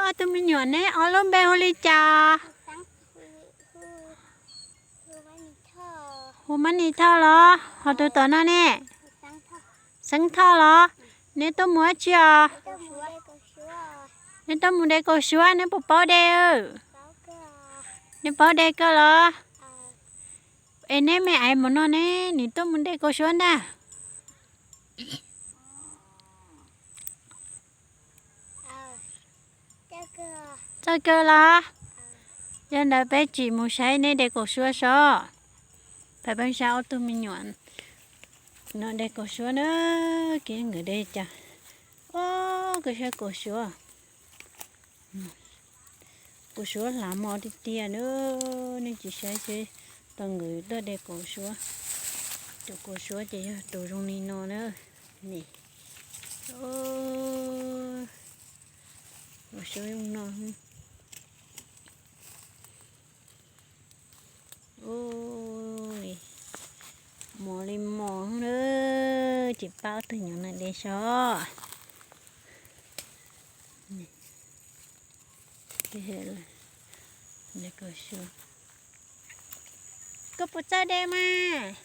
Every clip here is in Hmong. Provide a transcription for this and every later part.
Ob tug me nyuam neb ob lub npe hu li cas? Hu Mab Nis Thoj los ho tus tom no ne? Xeeb Thoj los? Neb tuaj mus dab tsi os? Neb tuaj mus de kaus suab, neb puas paub de? Neb paub de kawg los? Es neb me aiv mus no ne, nws tuaj mus de kaus suab ntag. Txawj kawg los? Yog ntawd peb tsim mus saib neb de kaus suab so. Peb peb saib ob tug me nyuam no de kaus suab na, kev nkawd de cas. Ob, koj saib kaus suab. Kaus suab hlav mos tiag tiag na, nej tsis saib seb tau nkawd tuaj de kaus suab. Tus kaus suab ces yog tus zoo li no na. Nim, kaus suab zoo no. Mos li mos na, ces pab ob tug nyuam no de so. Koj puas txawj de mas?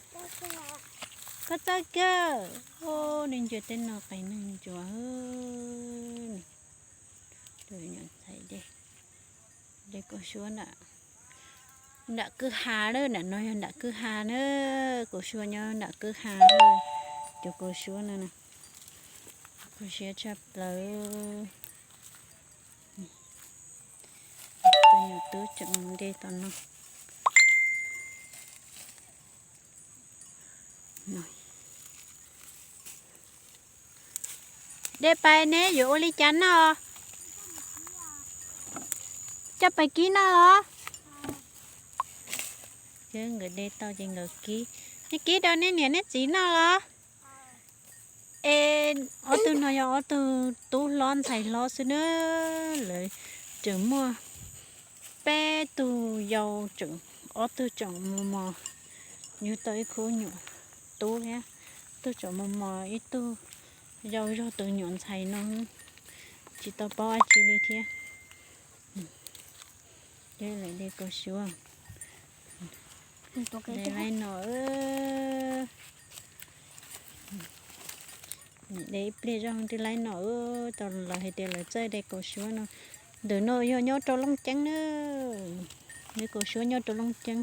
Koj txawj kawg. Nws ncua tej no qis neeg ncua. Tus nyuam ntxhais de, de kaus suab nram, nram kwj ha na, nram no yog nram kwj ha na, kaus suab nyob nram kwj ha. Cov kaus suab no, kho siab tshaj plaws. Tus nyuam tub tseem mus de tom no. De pais neb yuav ua li cas noj? Coj pais kib noj los? Nkawd de tau ces nkawd kib. Neb kib rau neb niam neb txiv noj los? Es ob tug no yog ob tug tub hlob ntxhais hlob xwb na, lawv tseem muaj peb tug yau, ob tug tseem mos mos, yug tau ib khub nyuam tub thiab, tug tseem mos mos ib tug yau zog tus nyuam ntxhais no tsis tau paub dab tsi li thiab. Ces lawv de kaus suab, de laib no. De ib pliag zog twb laib no, tau lawv hais tias lawv txawj de kaus suab no. Ntawm no yog nyob rau Looj Ceeb na, de kaus suab nyob rau Looj Ceeb.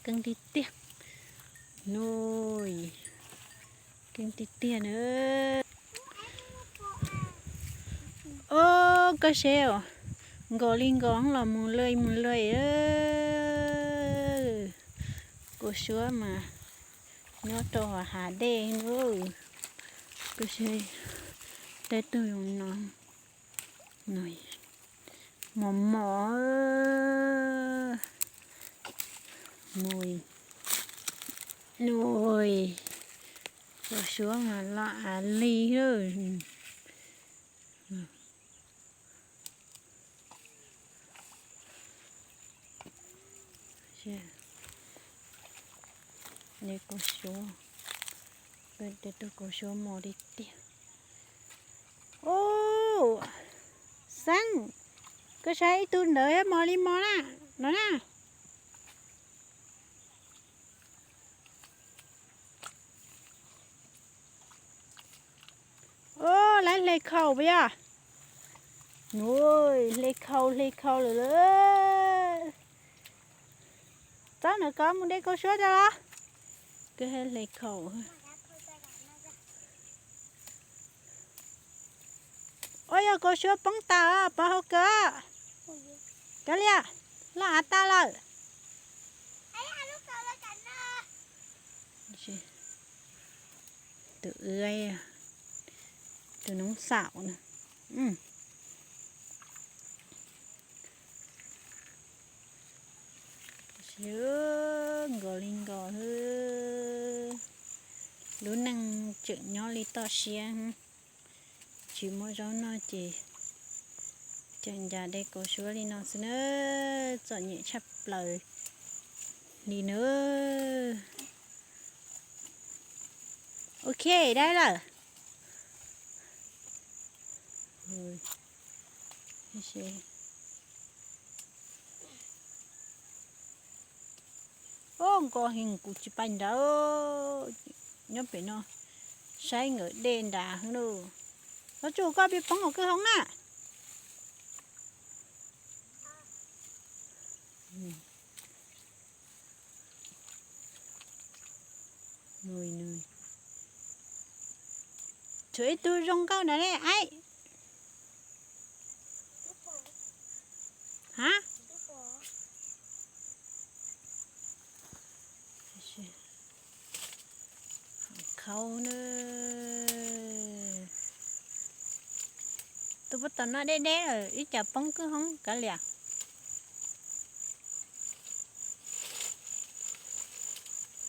Keeb tiag tiag. Keeb tiag tiag na. Ob, koj saib os, nkos li nkos los mus lawm mus lawm. Kaus suab mas nyob rau hav dej na. Koj saib, tej tug zoo no, mos mos. Nws, kaus suab mas loj av li. De kaus suab, de tug kaus suab mos li tiag. Ub, Xeeb, koj saib ib tug ntawd mos li mos na, no na. Ub, lawv hle khaus puas yog? Ub, hle khaus hle khaus lawm lauj. Txhob nrog koj mus de kaus suab rau los? Koj hle khaus. Ua yog kaus suab poob tas pov hauv kawg. Kav liam, loj av tas lawm. Tus, tus noob xaum na. Nkos li nkos, lub neej tseem nyob li toj siab, tsis muaj zaub noj ces tseem ncav de kaus suab li no xwb na, txom nyem tshaj plaws li na. Ok, dai lawm. Ub, nkos heev kuv tsis pais nrad, nyob pem no saib nkawd dej nrad lauj. Los tsuas koj pib poob hauv kwj hoob na. Tshuav ib tug zoo nkauj na ne aib. Ha? Khau na. Tus puab tom no deb deb lawm ib cas poob kwj hoob kav liam.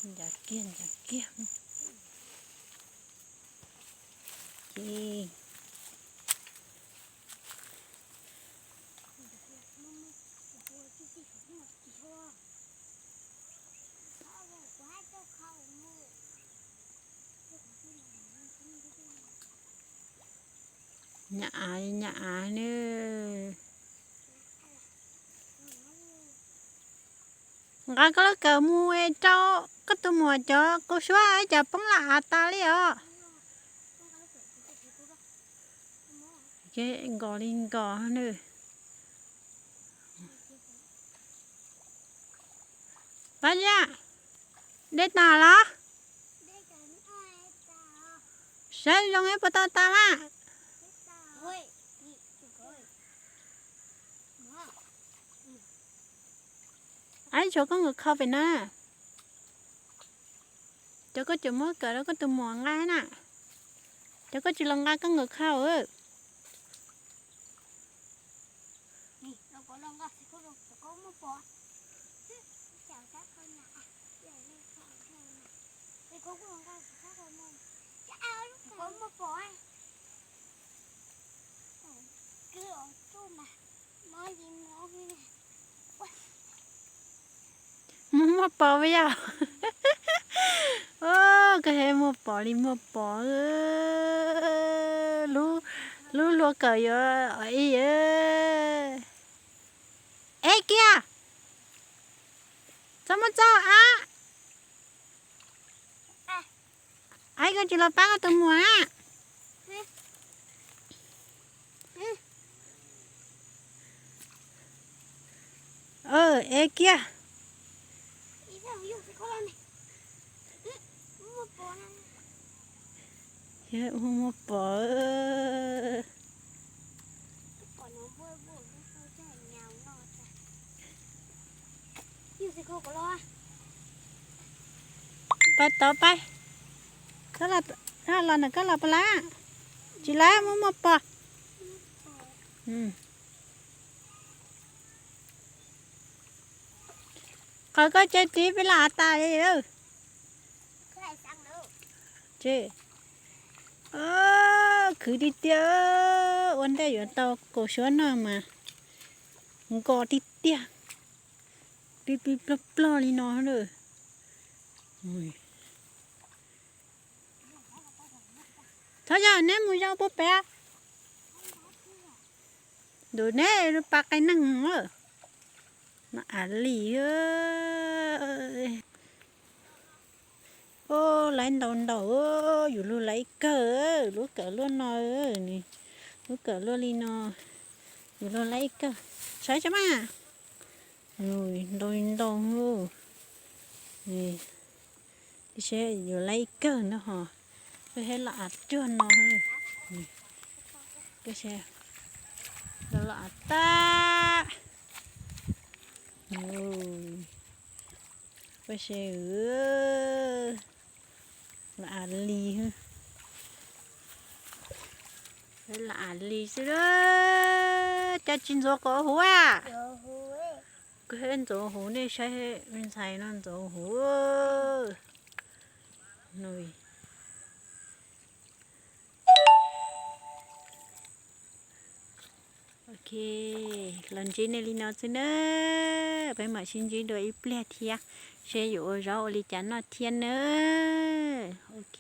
Ncav kiag ncav kiag. Ces nyam av nyam av nawb. Nqa koj lub kawm mus rau koj tus muam cov kaus suab ib cas poob lam av tas li os. Nkos li nkos nawb. Pab Yaj, dej tas los? Saib zoo ib puas tau tas mas. Aib, tshuav koj nkaus khau pem na. Cov koj tseem muab kawm rau koj tus muam nqa na. Cov koj tsis los nqa koj nkaus khau. Muaj muaj pos puas yog? Koj hais muaj pos li muaj pos. Lub, lub hlua kawm yuav ib. Ev kiag. Txhob muab txog av. Aib, koj tsis los pab koj tus muam na. Ev kiag. Muaj pos. Pab tod pab. Koj los na, koj los pab lawm. Tsis lawm, muaj muaj pos. Qhov koj tsev txiv peb los av tas li. Khwv tiag tiag, ua ntej yuav tau kaus suab noj mas nkos tiag tiag, plig plig plog plog li no. Txhob yog neb mus yau puag pem. Ntuj, neb pa qai neeg. Av li. Laiv ntau ntau, yus lug laiv ib kawg, lub kawm luaj no, lub kawm luaj li no, yus lug laiv ib kawg, saib tso mas, ntau ntau, seb yus laiv ib kawg na ho, peb hab los av cuag no, los av tag, peb seb, los av li, los av li xwb, cas tsis ntxuav kom huv a? Kuv hab ntxuav huv, nej saib me ntxhais no ntxuav huv. Ok, los ntsib nej li no xwb na, peb mam sib ntsib dua ib pliag thiab, seb yuav ua zaub ua li cas noj thiab na. Ok.